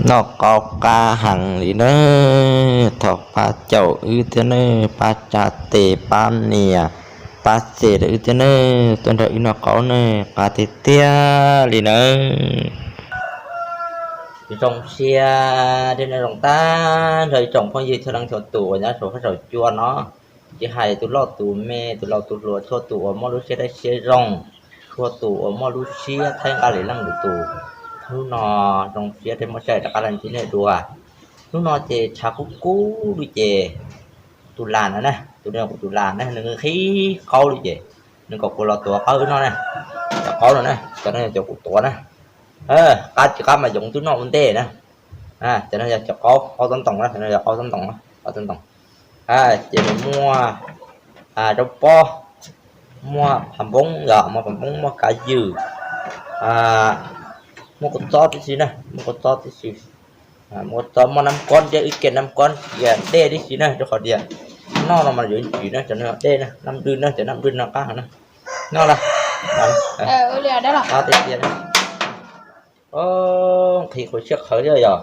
Noj qaub qab heev li nawb, thov pab caum wb thiab nawb, pab tsa tes pab nias pab txhais rau wb thiab nawb, tuaj nrog wb noj qaub nawb, qab tiag tiag li nawb. Zoo siab thiab zoo tag nrho ib tsoom phooj ywg txhua leej txhua tus uas nyob saum huab saum cua no, tsis hais tus loj tus me, tus laus tus hluas, txhua tus uas muaj lub siab dawb siab zoo, txhua tus uas muaj lub siab thaij nqaij li leej lwm tus. Hnub no zoo siab thiab muaj siab rov qab los ntsib nej dua. Hnub no ces tshav kub kub li ces tus las no na, tus nws kuv tus las na, nws qhib qaub li ces nws kom kuv los tuav qaub wb noj na. Cov qaub no na, cov no yog cov kuv tuav na. Qab tsis qab mas yoov twb noj ua ntej na. Cov no yog cov qaub, qaub tob ntoos na, cov no yog qaub tob ntoos, qaub tob ntoos. Ces nws muaj zaub pob, muaj pham npoob, yog muaj pham npoob, muaj kav ywm, muaj kua txob tib si na, muaj kua txob tib si. Muaj kua txob, muaj nab kob, ntiab wb kiag nab kob cia dej tib si na, rau qhov tias noj no mas yuav ntsim na, cov no dej na, nab dwj na, cov nab dwj no qab heev na. Noj lawm. Qab tiag tiag na. Nqhis qhuav siab qhawv thiab yog.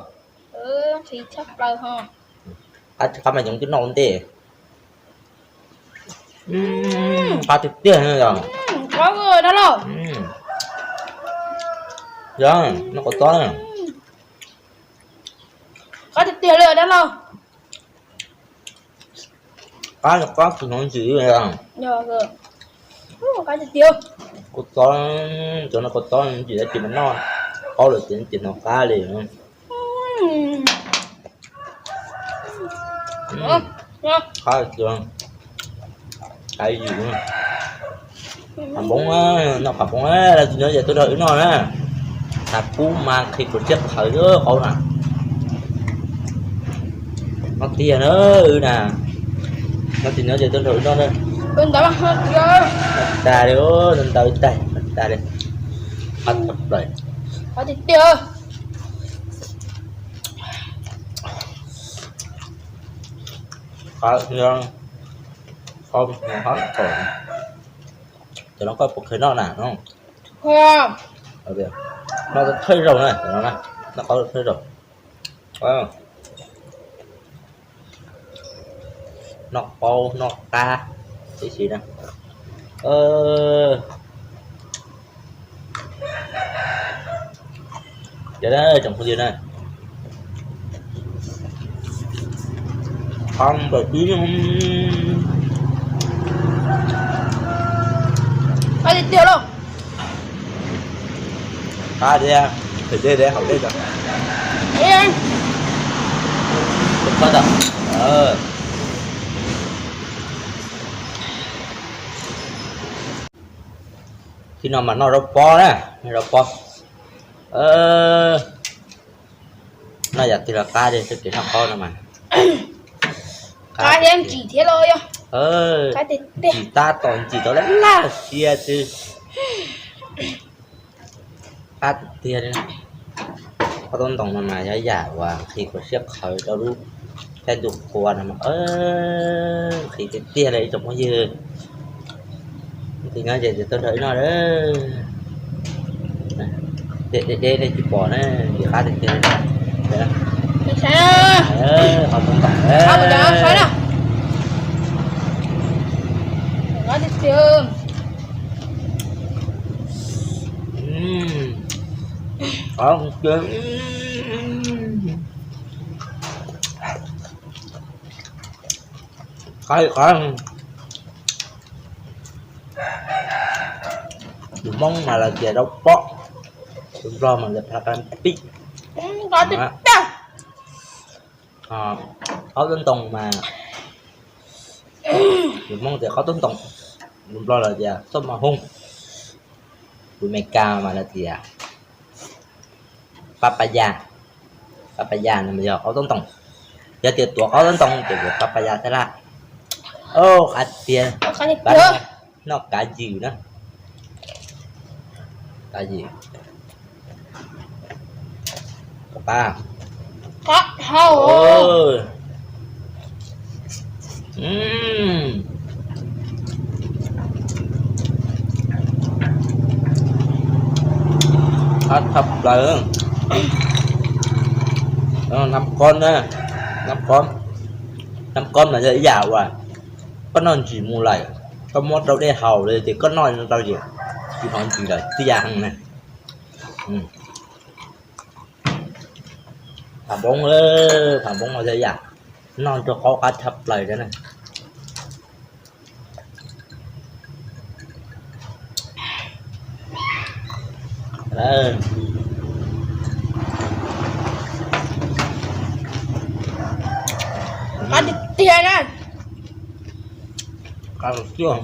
Qab tsis qab mas yoov twb noj ua ntej. Qab tiag tiag yog. Yog, noj kua txob na. Qab tiag tiag li dab laug. Qab, qab tsis hnov ntsim li. Kua txob, cov no kua txob ntsim dab tsi mas noj qaub lawm ces ntsim hnov qab li. Qab, qab yus. Pham npoob, noj pham npoob, leej twg nyob ces tuaj nrog wb noj na. Tshav kub mas nqhis qhuav siab qhawv xwb qaub na. Noj tiag na wb na. Leej twg nyob ces tuaj nrog wb noj na. Noj tag li, noj ntau tag, noj tag li. Qab tshaj plaws. Qab tiag tiag. Qab, qab, qab, cov no koj puas kheev noj na no? Noj thawj zaug na, noj qaub thawj zaug. Noj qaub noj qab tib si na. Ces tsoom phooj ywg na, qab npaum ib, qab tiag tiag lauj. Qab tiag, phem dej deb haus dej tso. Tib no mas noj zaub pob na, noj zaub pob. Noj yam twg los qab li, txoj kev noj qaub no mas. Qab thiab ntsim thiab los yog. Ntsim tab tom ntsim tau laj laj siab xwb. Qab tiag tiag li. Qaub tub ntoos no mas yog yam uas nqhis qhuav siab qhawv rau lub caij ntuj qhua no mas nqhis tiag tiag li ib tsoom phooj ywg. Leej twg nyob ces tuaj nrog wb noj. Deb deb nej tsis pom na, nqhis qab tiag tiag. Qaub tub ntoos. Qab, qab. Tus Hmoob mas lawv tias zaub pob, tus Nplog mas lawv tias paj pij. Qaub tub ntoos mas, tus Hmoob tias qaub tub ntoos, tus Nplog lawv tias xauj ma hooj, tus Amelikas mas lawv tias papaya, papaya no mas yog qaub tub ntoos. Yog tias tuav qaub tub ntoos ces yuav papaya xwb laj. Qab tiag, noj kav ywm na. Kav ywm. Qab, qab hau. Qab tshaj plaws. Nab kob na, nab kob, nab kob mas yog ib yam uas koj noj ntsis mus lawm, koj muab rau dej haus li ces koj noj tau ces tsis hnov ntsis lawm, txiaj heev na. Pham npoob, pham npoob no yog ib yam noj nrog qaub qab tshaj plaws thiab na. Qab tiag tiag na. Qab tiag.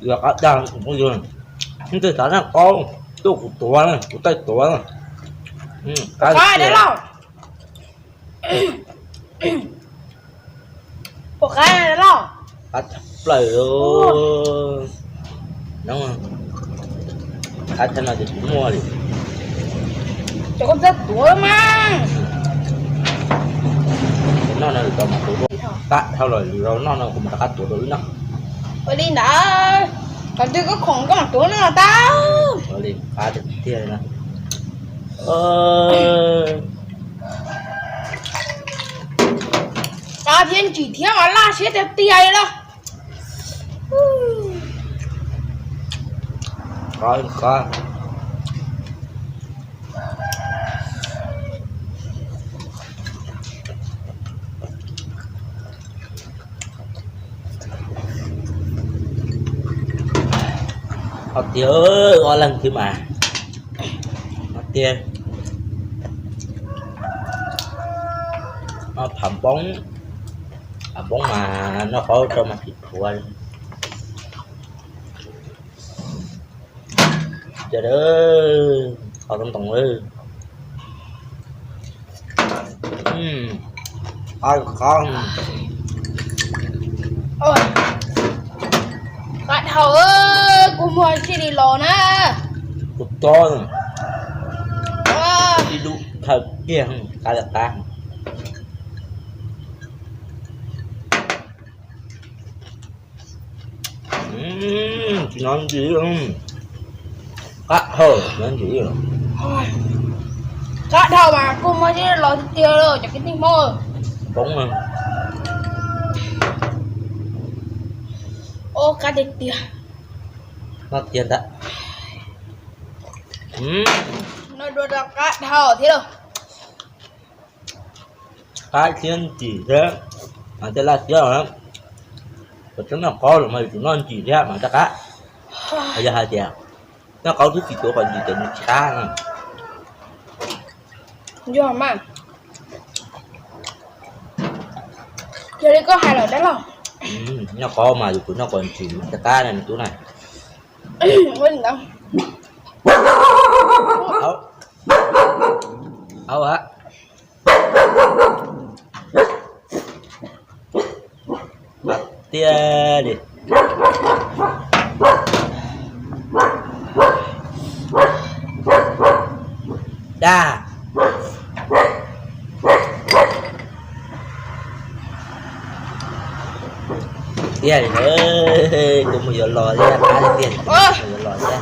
Yog qab dag kuv phooj ywg, leej twg xav noj qaub tuaj kuv tuav na, kuv taij tuav na. Qab tiag. Puas qab los? Qab tshaj plaws. Qab tshaj no ces kuv muaj li. Cov koj txawj tuav mas. Noj no lwm zaus mas tuav dua, qab dhau los lwm zaus noj no kuv mam rov qab tuav dua wb noj. Ua li ntawd, qhov twg koj khoom koj mam tuav noj tau. Ua li qab tiag tiag na. Qab thiab ntsim thiab mas laj siab tiag tiag li los. Qab, qab. Qab tiag, ob leeg xwb mas. Qab tiag. Pham npoob, pham npoob mas noj qaub rau mas phim thuav li. Qhov ntoo ntoo, qab qab. Qab dhau, kua muag sib li los na. Kua tob, ib lub thawj kiag, qab li qab. Tsis hnov ntsis, qab dhau, tsis hnov ntsis. Qab dhau mas kua muag sib los tiag tiag cov kwv tij Hmoob. Npoob. Ob qab tiag tiag. Noj tiag ntag. Noj dua rau qab dhau thiab lauj. Qab thiab ntsim thiab, tej laj thiab. Kuv tsis noj qaub los mas yus tsum noj ntsim thiab mas rov qab. Yog hais tias noj qaub twb tsis tuav qhov ntsim ces nws tsis qab. Yog mas, yog li koj hais lawm dab laug. Noj qaub mas yus tsum noj qhov ntsim mas rov qab na me tub na. Au, tiag li. Dag. Tiag li, kuv mus yuav los thiab, qab li tiag, kuv mus yuav los thiab.